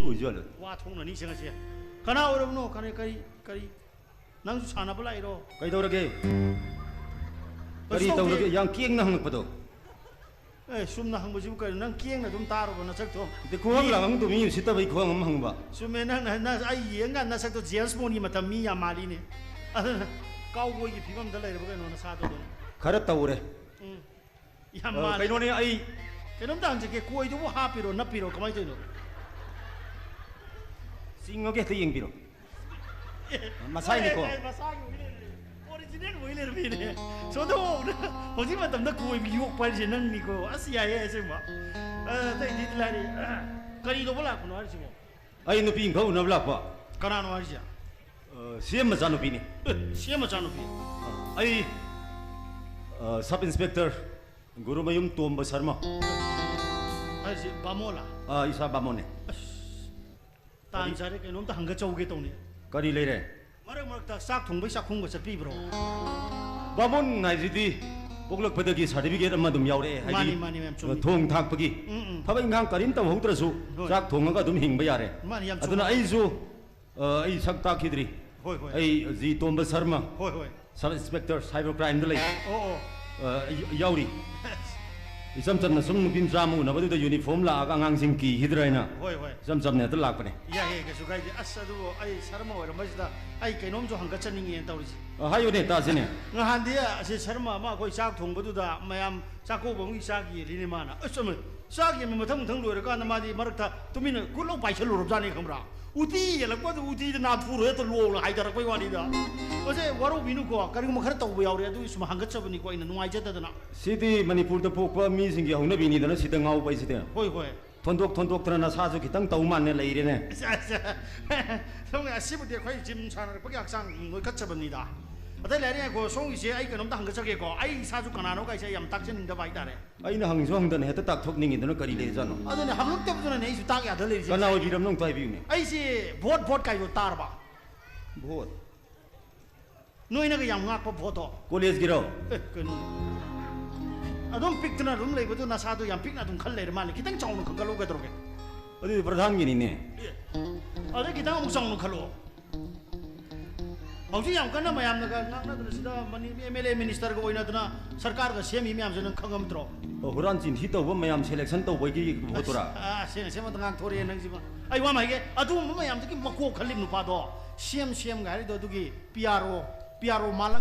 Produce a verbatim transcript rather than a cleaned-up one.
ꯑꯣꯏꯖꯥꯠꯂꯣ? ꯋꯥ ꯊꯣꯛꯅꯅꯤ ꯁꯦ ꯉꯁꯤ꯫ ꯀꯅꯥ ꯑꯣꯏꯔꯕꯅꯣ? ꯀꯔꯤ ꯀꯔꯤ ꯀꯔꯤ? ꯅꯪꯁꯨ ꯁꯥꯟꯅꯕ ꯂꯥꯛꯏꯔꯣ? ꯀꯩꯗꯧꯔꯒꯦ? ꯀꯔꯤ ꯀꯩꯁꯨ ꯇꯧꯗꯦ꯫ ꯇꯧꯔꯒꯦ? ꯌꯥꯝ ꯀꯦꯡꯅ ꯍꯪꯉꯛꯄꯗꯣ꯫ ꯑꯦ, ꯆꯨꯝꯅ ꯍꯪꯕꯁꯤꯕꯨ ꯀꯩꯅꯣ? ꯅꯪ ꯀꯦꯡꯅ ꯑꯗꯨꯝ ꯇꯥꯔꯕ ꯅꯁꯛꯇꯣ? ꯑꯗꯩ ꯈꯨꯍꯪ ꯃꯤ- ꯂꯥꯡꯍꯪꯗꯣ ꯃꯤ ꯎꯁꯤꯠꯇꯕꯩ ꯈꯨꯍꯪ ꯑꯃ ꯍꯪꯕ꯫ ꯆꯨꯝꯃꯦ, ꯅꯪꯅ ꯅꯪ ꯑꯩ ꯌꯦꯡꯀꯥꯟꯗ ꯅꯁꯛꯇꯣ ꯖꯦꯝꯁ ꯕꯣꯟꯒꯤ ꯃꯇꯝ ꯃꯤ ꯌꯥꯝ ꯃꯥꯜꯂꯤꯅꯦ꯫ ꯑꯗꯨꯅ ꯀꯥꯎꯕꯣꯏꯒꯤ ꯐꯤꯕꯝꯗ ꯂꯩꯔꯕ ꯀꯩꯅꯣ ꯅꯁꯥꯗꯣ ꯑꯗꯨꯝ? ꯈꯔ ꯇꯧꯔꯦ꯫ ꯎꯝ, ꯌꯥꯝ ꯑ, ꯃꯥꯜꯂꯤ꯫ ꯀꯩꯅꯣꯅꯦ, ꯑꯩ ꯀꯩꯅꯣꯝꯇ ꯍꯪꯖꯒꯦ, ꯀꯣꯏꯗꯨꯕꯨ ꯍꯥꯞꯄꯤꯔꯣ, ꯅꯞꯄꯤꯔꯣ, ꯀꯃꯥꯏꯅ ꯇꯧꯔꯤꯅꯣ? ꯆꯤꯡꯉꯒꯦ, ꯍꯦꯛꯇ ꯌꯦꯡꯕꯤꯔꯣ꯫ ꯃꯁꯥꯏꯅꯤꯀꯣ꯫ ꯑꯦ, ꯑꯦ, ꯃꯁꯥꯒꯤ ꯑꯣꯏ ꯂꯩꯔꯝꯃꯦ꯫ ꯑꯣꯔꯤꯖꯤꯅꯦꯜ ꯑꯣꯏ ꯂꯩꯔꯝꯃꯤꯅꯦ꯫ ꯁꯣꯝꯗ ꯍꯧꯖꯤꯛ ꯃꯇꯝꯗ ꯀꯣꯏꯕ ꯌꯣꯛꯄ ꯍꯥꯏꯁꯦ ꯅꯪꯅꯤꯀꯣ꯫ ꯑꯁ, ꯌꯥꯏꯌꯦ ꯑꯁꯦꯡꯕ꯫ ꯑ, ꯑꯇꯩꯗꯤ ꯂꯥꯏꯔꯤ꯫ ꯀꯔꯤ ꯇꯧꯕ ꯂꯥꯛꯄꯅꯣ ꯍꯥꯏꯁꯤꯕꯣ? ꯑꯩ ꯅꯨꯄꯤ ꯑꯃꯈꯛ ꯎꯅꯕ ꯂꯥꯛꯄ꯫ ꯀꯅꯥꯅꯣ ꯍꯥꯏꯁꯦ? ꯁꯤ ꯑꯦꯝ ꯃꯆꯥꯅꯨꯄꯤꯅꯤ꯫ ꯁꯤ ꯑꯦꯝ ꯃꯆꯥꯅꯨꯄꯤ? ꯑꯩ ꯁꯕ ꯏꯟꯁꯄꯦꯛꯇꯔ ꯒꯨꯔꯨꯃꯌꯨꯝ ꯇꯣꯝꯕ ꯁꯔꯃ꯫ ꯍꯥꯏꯁꯦ ꯕꯥꯃꯣꯂꯥ? ꯑꯥ, ꯏꯁꯥ ꯕꯥꯃꯣꯟꯅꯦ꯫ ꯇꯥꯟ ꯆꯥꯔꯦ, ꯀꯩꯅꯣꯝꯇ ꯍꯪꯒꯠꯆꯧꯒꯦ ꯇꯧꯅꯤ꯫ ꯀꯔꯤ ꯂꯩꯔꯦ? ꯃꯔꯛ ꯃꯔꯛꯇ ꯆꯥꯛ ꯊꯣꯡꯕꯩ ꯆꯥꯛꯈꯨꯝꯒ ꯆꯠꯄꯤꯕ꯭ꯔꯣ? ꯕꯥꯃꯣꯟ ꯍꯥꯏꯁꯤꯗꯤ ꯄꯣꯛꯂꯛꯄꯗꯒꯤ ꯁꯥꯔꯇꯤꯐꯤꯀꯦꯠ ꯑꯃ ꯑꯗꯨꯝ ꯌꯥꯎꯔꯛꯑꯦ꯫ ꯍꯥꯏꯗꯤ, ꯃꯥꯅꯤ, ꯃꯥꯅꯤ, ꯃꯌꯥꯝ ꯆꯨꯝꯃꯤ꯫ ꯊꯣꯡ ꯊꯥꯛꯄꯒꯤ ꯎꯝ, ꯎꯝ꯫ ꯊꯕꯛ ꯏꯪꯈꯥꯡ ꯀꯔꯤꯝ ꯇꯧꯍꯧꯗ꯭ꯔꯁꯨ ꯍꯣꯏ꯫ ꯆꯥꯛ ꯊꯣꯡꯉꯒ ꯑꯗꯨꯝ ꯍꯤꯡꯕ ꯌꯥꯔꯦ꯫ ꯃꯥꯅꯤ, ꯌꯥꯝ ꯑꯗꯨꯅ ꯆꯨꯝꯃꯤ꯫ ꯑꯩꯁꯨ, ꯑ, ꯑꯩ ꯁꯛ ꯇꯥꯛꯈꯤꯗ꯭ꯔꯤ꯫ ꯍꯣꯏ, ꯍꯣꯏ꯫ ꯑꯩ ꯖꯤ ꯇꯣꯝꯕ ꯁꯔꯃ, ꯍꯣꯏ, ꯍꯣꯏ꯫ ꯁꯕ ꯏꯟꯁꯄꯦꯛꯇꯔ ꯁꯥꯏꯕꯔ ꯀ꯭ꯔꯥꯏꯝꯗ ꯂꯩ꯫ ꯑꯣ, ꯑꯣ꯫ ꯑ, ꯌꯥꯎꯔꯤ꯫ ꯏꯆꯝ ꯆꯝꯅ ꯁꯨꯝ ꯅꯨꯄꯤ ꯃꯆꯥ ꯑꯃ ꯎꯅꯕꯗꯨꯗ ꯌꯨꯅꯤꯐꯣꯔꯝ ꯂꯥꯛꯑꯒ ꯑꯉꯥꯡꯁꯤꯡ ꯀꯤꯈꯤꯗ꯭ꯔꯥ ꯍꯥꯏꯅ ꯍꯣꯏ, ꯍꯣꯏ꯫ ꯏꯆꯝ ꯆꯝꯅ ꯍꯦꯛꯇ ꯂꯥꯛꯄꯅꯦ꯫ ꯌꯥꯏꯌꯦ, ꯀꯩꯁꯨ ꯀꯥꯏꯗꯦ꯫ ꯑꯁ, ꯑꯗꯨꯕꯨ ꯑꯩ ꯁꯔꯃ ꯑꯣꯏꯔꯝꯕꯁꯤꯗ ꯑꯩ ꯀꯩꯅꯣꯝꯁꯨ ꯍꯪꯒꯠꯆꯅꯤꯡꯉꯦꯅ ꯇꯧꯔꯤꯁꯦ꯫ ꯑ, ꯍꯥꯏꯌꯨꯅꯦ, ꯇꯥꯁꯤꯅꯦ꯫ ꯉꯍꯥꯟꯗꯤ ꯑꯁꯤ ꯁꯔꯃ ꯑꯃ ꯑꯩꯈꯣꯏ ꯆꯥꯛ ꯊꯣꯡꯕꯗꯨꯗ ꯃꯌꯥꯝ ꯆꯥꯛꯀꯧꯕ ꯑꯃꯒꯤ ꯆꯥꯛ ꯌꯦꯜꯂꯤꯅꯦ ꯃꯥꯅ꯫ ꯑꯁ, ꯆꯨꯝꯃꯦ꯫ ꯆꯥꯛ ꯌꯦꯟꯕ ꯃꯊꯪ ꯃꯊꯪ ꯂꯣꯏꯔꯀꯥꯟꯗ ꯃꯥꯗꯤ ꯃꯔꯛꯇ ꯇꯨꯃꯤꯟꯅ ꯀꯨꯠꯂꯧ ꯄꯥꯏꯁꯜꯂꯨꯔꯕꯖꯥꯠꯅꯤ, ꯈꯪꯕ꯭ꯔꯥ? ꯎꯇꯤ ꯌꯦꯜꯂꯛꯄꯗ ꯎꯇꯤꯗ ꯅꯥꯊꯨꯔ ꯍꯦꯛꯇ ꯂꯣꯡꯅ ꯍꯥꯏꯊꯔꯛꯄꯩ ꯋꯥꯅꯤꯗ꯫ ꯑꯁꯦ, ꯋꯥꯔꯧꯕꯤꯅꯨꯀꯣ, ꯀꯔꯤꯒꯨꯝꯕ ꯈꯔ ꯇꯧꯕ ꯌꯥꯎꯔꯦ, ꯑꯗꯨꯒꯤ ꯁꯨꯝ ꯍꯪꯒꯠꯆꯕꯅꯤꯀꯣ, ꯑꯩꯅ ꯅꯨꯡꯉꯥꯏꯖꯗꯗꯅ꯫ ꯁꯤꯗꯤ ꯃꯅꯤꯄꯨꯔꯗ ꯄꯣꯛꯄ ꯃꯤꯁꯤꯡꯒꯤ ꯍꯧꯅꯕꯤꯅꯤꯗꯅ, ꯁꯤꯗ ꯉꯥꯎꯕ ꯍꯥꯏꯁꯤꯗꯤ꯫ ꯍꯣꯏ, ꯍꯣꯏ꯫ ꯊꯣꯟꯗꯣꯛ ꯊꯣꯟꯗꯣꯛꯇꯅ ꯅꯁꯥꯁꯨ ꯈꯤꯇꯪ ꯇꯧ ꯃꯥꯟꯅ ꯂꯩꯔꯦꯅꯦ꯫ ꯑꯁ, ꯑꯁ꯫ ꯁꯣꯝꯒꯤ ꯑꯁꯤꯕꯨꯗꯤ ꯑꯩꯈꯣꯏ ꯖꯤꯝ ꯁꯥꯟꯅꯔꯛꯄꯒꯤ ꯍꯛꯆꯥꯡ ꯅꯣꯏꯈꯠꯆꯕꯅꯤꯗ꯫ ꯑꯇꯩ ꯂꯩꯔꯦ, ꯉꯥꯏꯈꯣ, ꯁꯣꯝꯒꯤꯁꯦ ꯑꯩ ꯀꯩꯅꯣꯝꯇ ꯍꯪꯒꯠꯆꯒꯦꯀꯣ꯫ ꯑꯩ ꯏꯁꯥꯁꯨ ꯀꯅꯥꯅꯣ ꯀꯥꯏꯁꯦ ꯑꯩ ꯌꯥꯝ ꯇꯥꯛꯆꯅꯤꯡꯗꯕ ꯍꯥꯏꯇꯥꯔꯦ꯫ ꯑꯩꯅ ꯍꯪꯁꯨ ꯍꯪꯗꯅ ꯍꯦꯛꯇ ꯇꯥꯛꯊꯣꯛꯅꯤꯡꯉꯤꯗꯨꯅ ꯀꯔꯤ ꯂꯩꯔꯖꯥꯠꯅꯣ? ꯑꯗꯨꯅꯦ, ꯍꯪꯉꯛꯇꯕꯗꯨꯅꯅꯦ ꯑꯩꯁꯨ ꯇꯥꯛ ꯌꯥꯗ ꯂꯩꯔꯤꯁꯦ꯫ ꯀꯅꯥ ꯑꯣꯏꯕꯤꯔꯕꯅꯣ ꯑꯝꯇ ꯍꯥꯏꯕꯤꯌꯨꯅꯦ꯫ ꯑꯩꯁꯦ ꯚꯣꯠ, ꯚꯣꯠ ꯀꯥꯏꯗꯣ ꯇꯥꯔꯕ? ꯚꯣꯠ? ꯅꯣꯏꯅꯒ ꯌꯥꯝ ꯉꯥꯛꯄ ꯚꯣꯠꯇꯣ꯫ ꯀꯣꯂꯦꯖꯀꯤꯔꯣ? ꯑꯦ, ꯀꯩꯅꯣ? ꯑꯗꯨꯝ ꯄꯤꯛꯇꯅ ꯑꯗꯨꯝ ꯂꯩꯕꯗꯣ ꯅꯁꯥꯗꯣ ꯌꯥꯝ ꯄꯤꯛꯅ ꯑꯗꯨꯝ ꯈꯜ ꯂꯩꯔ ꯃꯥꯜꯂꯦ꯫ ꯈꯤꯇꯪ ꯆꯥꯎꯅ ꯈꯟꯒꯠꯂꯣ, ꯀꯩꯗꯧꯔꯒꯦ? ꯑꯗꯨꯗꯤ ꯄ꯭ꯔꯙꯥꯟꯒꯤꯅꯤꯅꯦ꯫ ꯑꯗꯩ ꯈꯤꯇꯪ ꯑꯃꯨꯛ ꯆꯥꯎꯅ ꯈꯜꯂꯣ꯫ ꯍꯧꯖꯤꯛ ꯌꯥꯝ ꯀꯟꯅ ꯃꯌꯥꯝꯅꯒ ꯉꯥꯡꯅꯗꯅ ꯁꯤꯗ ꯃꯅꯤ-, ꯑꯦꯝ ꯑꯦꯜ ꯑꯦ ꯃꯤꯅꯤꯁꯇꯔꯒ ꯑꯣꯏꯅꯗꯅ ꯁꯔꯀꯥꯔꯒ ꯁꯦꯝꯃꯤ ꯃꯌꯥꯝꯁꯦ ꯅꯪ ꯈꯪꯉꯝꯗ꯭ꯔꯣ? ꯑꯣ, ꯍꯨꯔꯥꯟ ꯆꯤꯟꯊꯤ ꯇꯧꯕ ꯃꯌꯥꯝ ꯁꯦꯂꯦꯛꯁꯟ ꯇꯧꯕꯒꯤ ꯄꯣꯠꯇꯨꯔꯥ? ꯑꯁ, ꯁꯦꯡꯅ ꯁꯦꯡꯅ ꯉꯥꯡꯊꯣꯔꯛꯑꯦ ꯅꯪꯁꯤꯃ꯫ ꯑꯩ ꯋꯥ ꯑꯃ ꯍꯥꯏꯒꯦ, ꯑꯗꯨꯒꯨꯝꯕ ꯃꯌꯥꯝꯗꯨꯒꯤ ꯃꯀꯣꯛ ꯈꯜꯂꯤꯕ ꯅꯨꯄꯥꯗꯣ ꯁꯤ ꯑꯦꯝ, ꯁꯤ ꯑꯦꯝꯒ ꯍꯥꯏꯔꯤꯗꯣ ꯑꯗꯨꯒꯤ ꯄꯤ ꯑꯥꯔ ꯑꯣ, ꯄꯤ ꯑꯥꯔ ꯑꯣ ꯃꯥꯜꯂ